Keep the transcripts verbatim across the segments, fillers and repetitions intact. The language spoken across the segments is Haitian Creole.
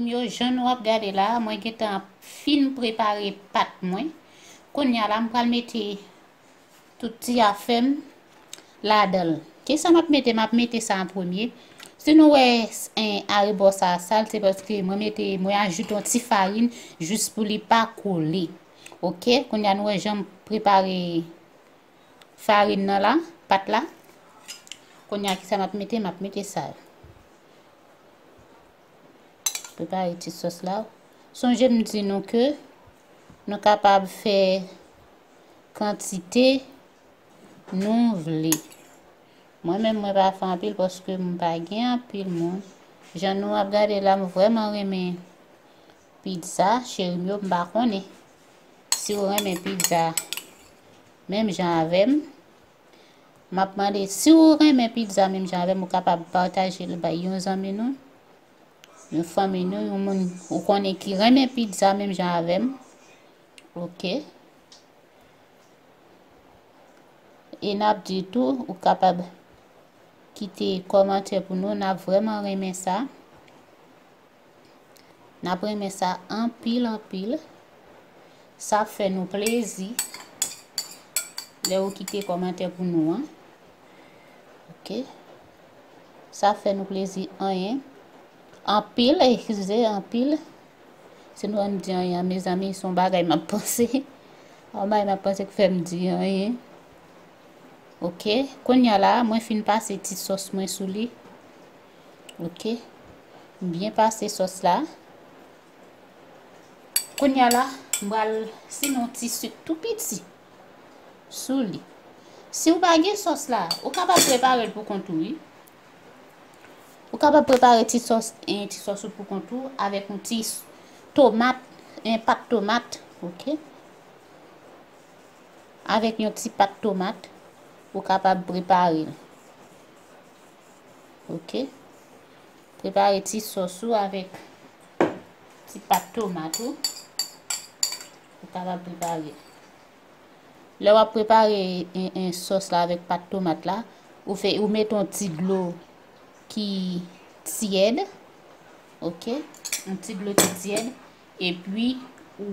Yo, jan nou ap gade la, mwen gentan fin prepare pat mwen. Kounye a la, m pral mete tout ti afè m ladan l. Kisa m ap mete? M ap mete sa an premye. Si nou wè, en, arebò sa a sal, se paske mwen mete, mwen ajoute yon ti farin jis pou li pa kole. Oke, kounye a nou wè jan m prepare farin nan la, pat la. Kounye a kisa m ap mete? M ap mete sal. Prepare ti sòs la. Sonje m di nou ke nou kapab fè kantite nou vle. Mwen menm, mwen pa fè anpil paske m pa gen anpil moun. Jan nou ap gade la, m vrèman renmen pizza, cheri m yo, m pa konnen si w renmen pizza menm jan avè m. M ap mande, si w renmen pizza menm jan avè m, ou kapab pataje l bay yon zanmi nou, yon fanmi nou, yon moun ou konnen ki renmen pizza menm jan avè m. Oke. E n ap di tou, ou kapab kite kòmantè pou nou, n ap vrèman renmen sa. N ap renmen sa anpil, anpil. Sa fè nou plezi lè ou kite kòmantè pou nou an. Oke. Sa fè nou plezi anyen. Anpil, eskize, anpil. Se nou an di anyen, mezanmi, se yon bagay m ap panse. Yon bagay m ap panse ki fè m di anyen. Oke. Kounye a la, mwen fin pase ti sòs mwen sou li. Oke. M byen pase sòs la. Kounye a la, m pral simen yon ti sik tou piti sou li. Si w pa gen sòs la, ou kapab prepare l pou kont ou, wi. Ou kapab prepare ti sòs, en, ti sòs ou pou kont ou avèk yon ti s-, tomat, en, pat tomat, oke? Avèk yon ti pat tomat, ou kapab prepare l. Oke? Prepare ti sòs ou avèk ti pat tomat ou. Ou kapab prepare. Lè w ap prepare en, en sòs la avèk pat tomat la, ou fè, ou mete yon ti dlo ki tyèd. Oke? Yon ti dlo ki tyèd. Epi, ou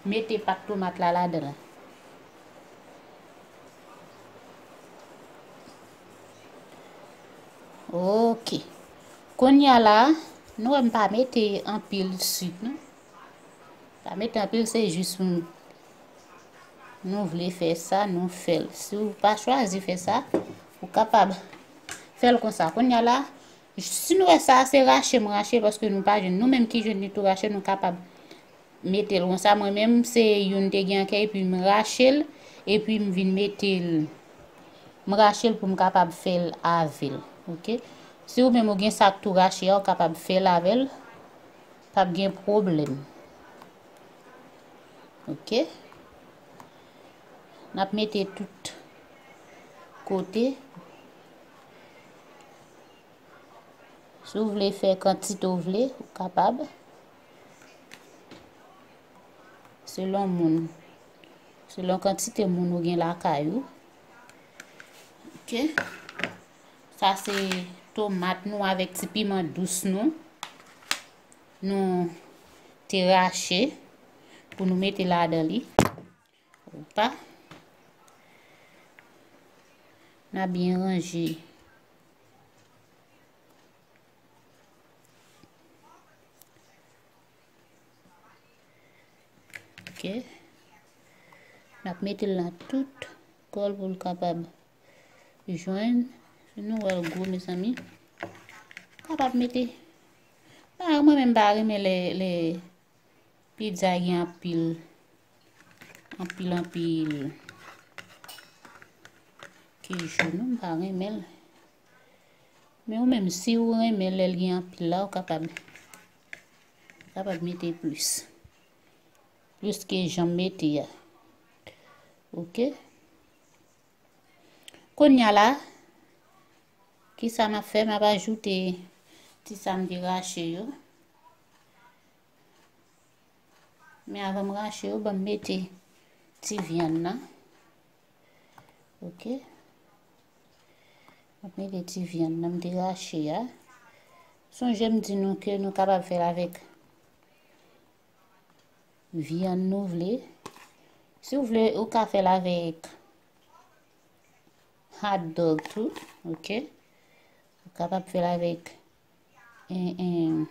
mete pat tomat la ladan l. Oke. Kounye a la, nou wè m pa mete anpil sik, non. Pa mete anpil, se jis m, nou vle fè sa, nou fè l. Si w pa chwazi fè sa, ou kapab fè l konsa. Kounye a la, si nou wè sa, se rache m rache, paske nou pa jwenn. Nou menm ki jwenn li tou rache, nou kapab mete l konsa. Mwen menm, se youn te gen an kè, epi m rache l, epi m vin mete l. M rache l pou m kapab fè l avè l. Oke? Si ou menm ou gen sa k tou rache a, ou kapab fè l avè l. P ap gen pwoblèm. Oke? N ap mete tout kote. Si w vle fè kantite w vle, ou kapab. Selon moun. Selon kantite moun ou gen lakay ou. Oke. Sa se tomat nou avèk ti piman dous nou. Nou te rache pou nou mete ladan li. Opa. N a byen ranje. Oke. N ap mete l nan tout kò l pou l kapab jwenn. Si nou wè l gwo, mezanmi. Kapab mete. Pa, mwen menm pa renmen lè, lè pizza gen anpil, anpil, anpil kejou, non, m pa renmen l. Men ou menm, si ou renmen lè l gen anpil la, ou kapab, kapab mete plis. Plis ke jan m mete a. Oke? Kounye a la, kisa m ap fè? M ap ajoute ti sa m te rache yo. Men avan m rache yo, ban m mete ti vyann nan. Oke. M ap mete ti vyann nan m te rache a. Sonje m di nou ke nou kapab fè l avèk vyann nou vle. Si w vle, ou ka fè l avèk hot dog tou, oke? Ou kapab fè l avèk, en, en,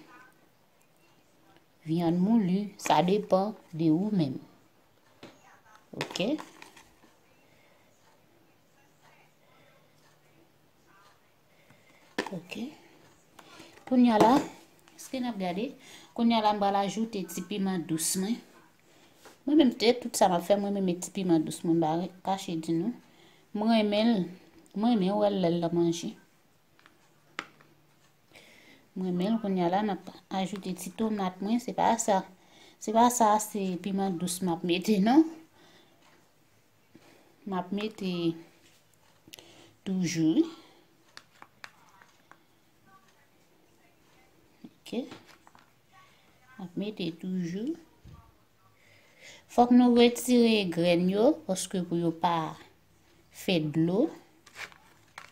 vyann mouli, sa depann de ou menm. Oke? Oke. Kounye a la, èske n ap gade? Kounye a la, m pral ajoute ti piman dous mwen. Mwen menm, te tout sa m ap fè, mwen menm, ti piman dous mwen, m pa kache di nou. Mwen renmen l, mwen renmen wè l lè l nan manje. Mwen renmen l. Kounye a la, n ap ajoute ti tomat mwen, se pa sa. Se pa sa, se piman dous m ap mete, non. M ap mete toujou. Oke. M ap mete toujou. Fòk nou retire grenn yo, paske pou yo pa fè dlo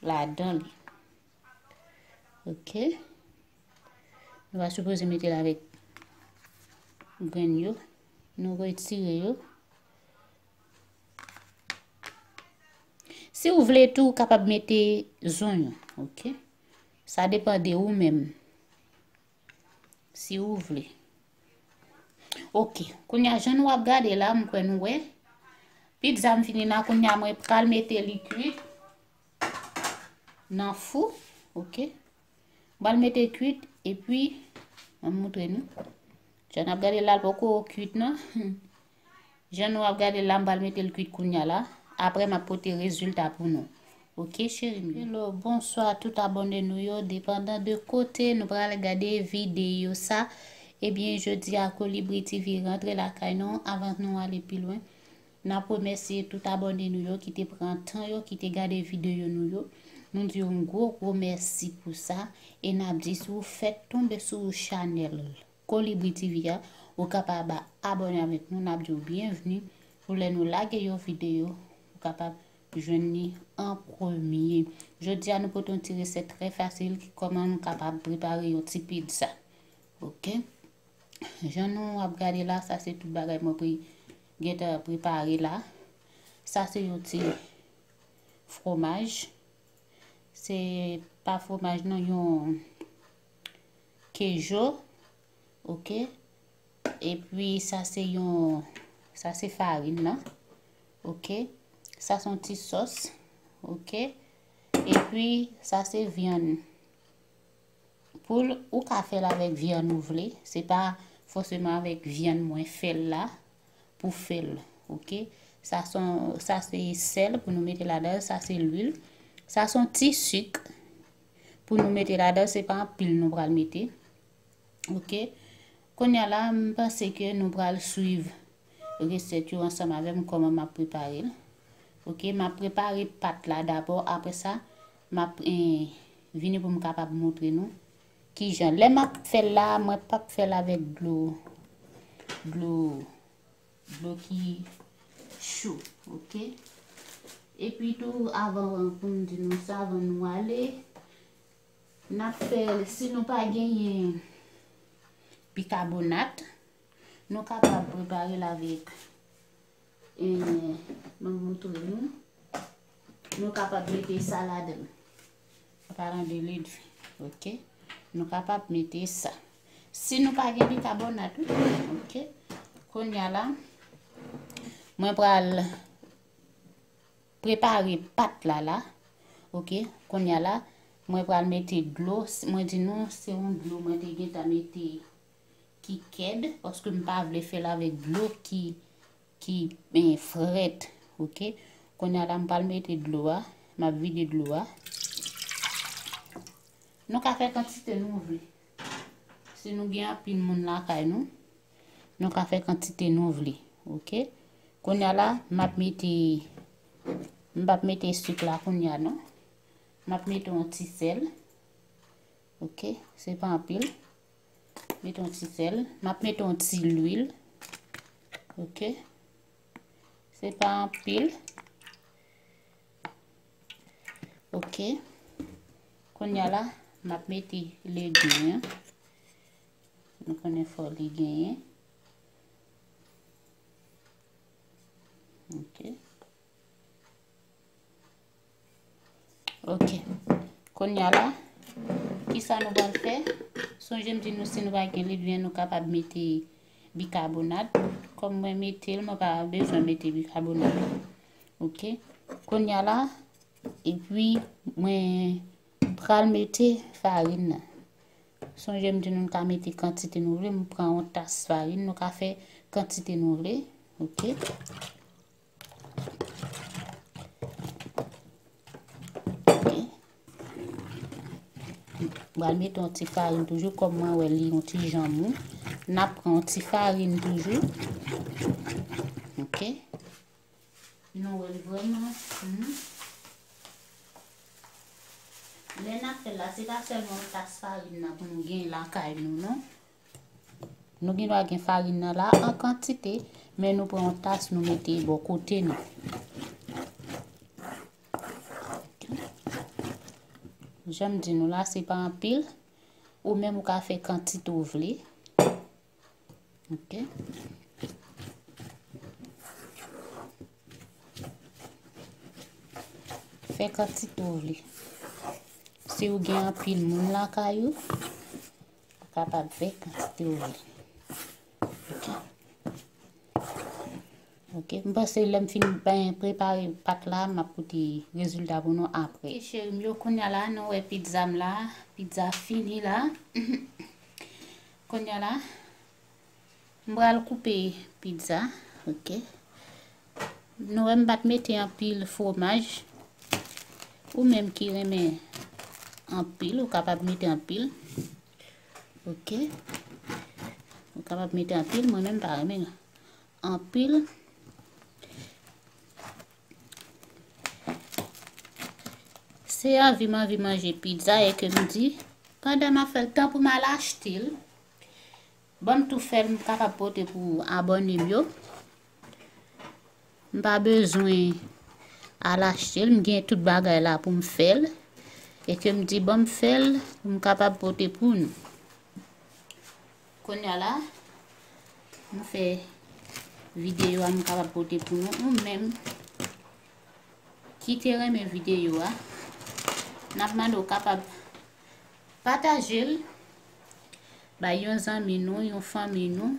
ladan li. Oke. Nou pa sipoze mete l avèk grenn yo. Nou retire yo. Si w vle tou, ou kapab mete zonyon, oke? Sa depann de ou menm. Si w vle. Oke, kounye a, jan nou ap gade la, m kwè nou wè. Pizza m fini la, kounye a, mwen pral mete li kwit nan fou, oke? M pral mete kwit, epi, mwen montre nou. Jan n ap gade la, l poko kwit, non. Jan nou ap gade la, m pral mete l kwit kounye a la. Apre, m ap pote rezilta pou nou. Oke, cheri m yo. Hello, bonswa tout abòne nou yo. Depandan de kote nou pral gade videyo sa. Ebyen, jodi a, Kolibri T V rantre lakay nou. Anvan nou ale pi lwen, n ap remèsye tout abòne nou yo ki te pran tan yo, ki te gade videyo nou yo. Nou di yon gwo, gwo mèsi pou sa. E n ap di, si w fèk tonbe sou chanèl Kolibri T V a, ou kapab abòne avèk nou. N ap di w byenvni pou lè nou lage yon videyo, ou kapab jwenn li an premye. Jodi a, nou pote yon ti resèt trè fasil ki kòman nou kapab prepare yon ti pizza. Oke? Jan nou ap gade la, sa se tout bagay mwen pre-, gentan prepare la. Sa se yon ti fromaj. Se pa fromaj non, yon kejo, oke? Epi sa se yon, sa se farin nan, oke? Sa se yon ti sòs, oke? Epi sa se vyann poul, ou ka fè l avèk vyann ou vle, se pa fòseman avèk vyann mwen fè l la pou fè l, oke? Sa se, sa se sèl pou nou mete ladan l, sa se lwil. Sa se yon ti sik pou nou mete ladan l, se pa anpil nou pral mete. Oke? Kounye a la, m panse ke nou pral swiv resèt yo ansanm avè m, kòman m ap prepare l. Oke? M ap prepare pat la dabò, apre sa, m ap, eh, vini pou m kapab montre nou kijan. Lè m ap fè l la, mwen p ap fè l avèk dlo, dlo, dlo ki cho, oke? Epi tou, avan pou m di nou sa, avan nou ale, n ap fè, si nou pa genyen bikabonat, nou kapab prepare l avèk, eh, m ap montre nou. Nou kapab mete sa ladan l. An palan de lidvi, oke? Nou kapab mete sa. Si nou pa gen bikabonat, wi, oke? Kounye a la, mwen pral prepare pat la la, oke? Kounye a la, mwen pral mete dlo. Mwen di nou, se yon dlo mwen te gentan mete ki kèd, paske m pa vle fè l avèk dlo ki, ki, eh, frèt, oke? Kounye a la, m pral mete dlo a, m ap vide dlo a. Nou ka fè kantite nou vle. Si nou gen anpil moun lakay nou, nou ka fè kantite nou vle, oke? Kounye a la, m ap mete, m p ap mete sik la kounye a non. M ap mete yon ti sèl, oke? Se pa anpil. Mete yon ti sèl. M ap mete yon ti lwil. Oke. Se pa anpil. Oke. Kounye a la, m ap mete legim an. Nou konnen fò li genyen. Ok. Ok. Kounye a la, kisa nou pral fè? Sonje m di nou si nou pa gen lidvyen, nou kapab mete bikabonat. Kòm mwen mete l, mwen pa bezwen mete bikabonat. Ok. Kounye a la, epi mwen pral mete farin nan. Sonje m di nou, nou ka mete kantite nou vle. M pran yon tas farin, nou ka fè kantite nou vle. Ok. Ok. M pral mete yon ti farin toujou, kòm mwen wè li yon ti jan mou. N ap pran yon ti farin toujou. Ok. Nou wè l vrèman fou. Lè n ap fè l la, se pa sèlman yon tas farin nan pou nou gen lakay nou, non. Nou gen dwa gen farin nan la an kantite, men nou pran yon tas, nou mete bò kote nou. Jan m di nou la, se pa anpil. Ou menm ou ka fè kantite ou vle. Ok. Fè kantite ou vle. Si ou gen anpil moun lakay ou, ou kapab fè kantite ou vle. Ok. Ok, m panse lè m fin ben prepare pat la, m ap pote rezilta pou nou apre. Ok, cheri m yo, kounye a la, nou wè pizza m la. Pizza fini la. Kounye a la, m pral koupe pizza. Ok. Nou wè m pa t mete anpil fwomaj. Ou menm ki renmen anpil, ou kapab mete anpil. Ok. Ou kapab mete anpil, mwen menm pa renmen anpil. Se anvi m anvi manje pizza e ke m di, pandan m ap fè l, tan pou m al achte l. Ban m tou fè l, m kapab pote pou abòne m yo. M pa bezwen al achte l, m gen tout bagay la pou m fè l. E ke m di, ban m fè l, pou m kapab pote pou nou. Kounye a la, m fè videyo a, m kapab pote pou nou. Ou menm ki te renmen videyo a, n ap mande w kapab pataje l bay yon zanmi nou, yon fanmi nou,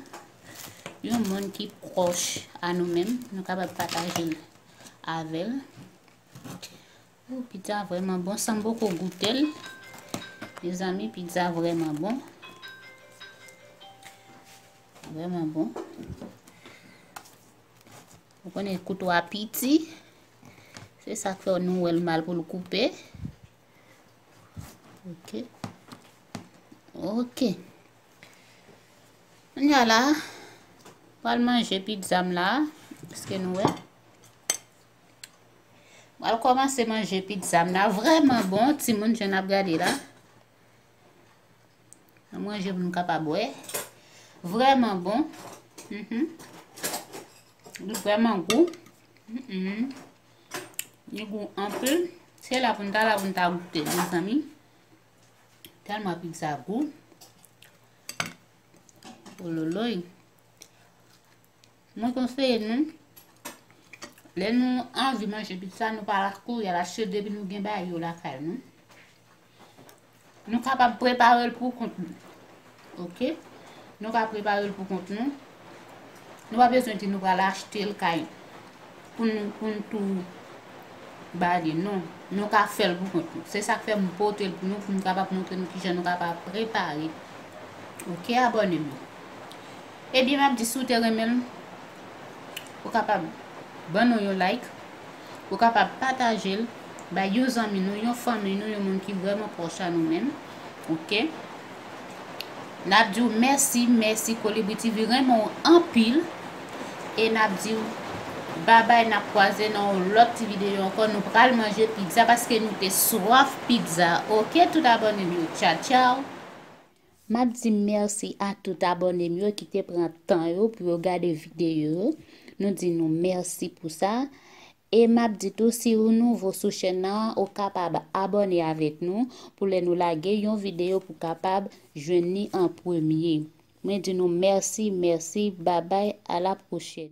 yon moun ki pwòch a nou menm. Nou kapab pataje l avè l. Ou, pizza vrèman bon, san m poko goute l. Mezanmi, pizza vrèman bon. Vrèman bon. Ou konnen kouto a piti. Se sa k fè nou wè l mal pou l koupe. Ok. Ok. Kounye a la, pral manje pizza m la. Èske nou wè? Pral kòmanse manje pizza m la. Vrèman bon, timoun, jan n ap gade la. Ann manje pou nou kapab wè. Vrèman bon. Mhm. Li vrèman gou. Mhm. Li gou anpil. Se la pou n ta la pou n ta goute, mezanmi. Tèlman pizza gou. Ololoy. Mwen konseye nou, lè nou anvi manje pizza, nou pa kouri al achte depi nou gen bagay yo lakay nou. Nou kapab prepare l pou kont nou. Ok? Nou ka prepare l pou kont nou. Nou pa bezwen di nou pral achte l kay pou nou, pou n tou ba li, non. Nou ka fè l pou kont nou. Se sa k fè m pote l pou nou, pou m kapab montre nou kijan nou kapab prepare. Ok, abòne m yo. Ebyen, m ap di, si w te renmen l, ou kapab ban nou yon like, ou kapab pataje l, bay yon zanmi nou, yon fanmi nou, yon moun ki vrèman pwòch a nou menm. Ok? N ap di w mèsi, mèsi, Kolibri T V renmen w anpil. E n ap di w babay, n ap kwaze nan yon lòt ti videyo ankò. Nou pral manje pizza paske nou te swaf pizza. Ok, tout abòne m yo, tchaw, tchaw. M ap di mèsi a tout abòne m yo ki te pran tan yo pou yo gade videyo yo. Nou di nou mèsi pou sa. E m ap di tou, si ou nouvo sou chèn nan, ou kapab abòne avèk nou pou lè nou lage yon videyo pou kapab jwenn li an premye. Mwen di nou mèsi, mèsi, babay, a la pwochèn.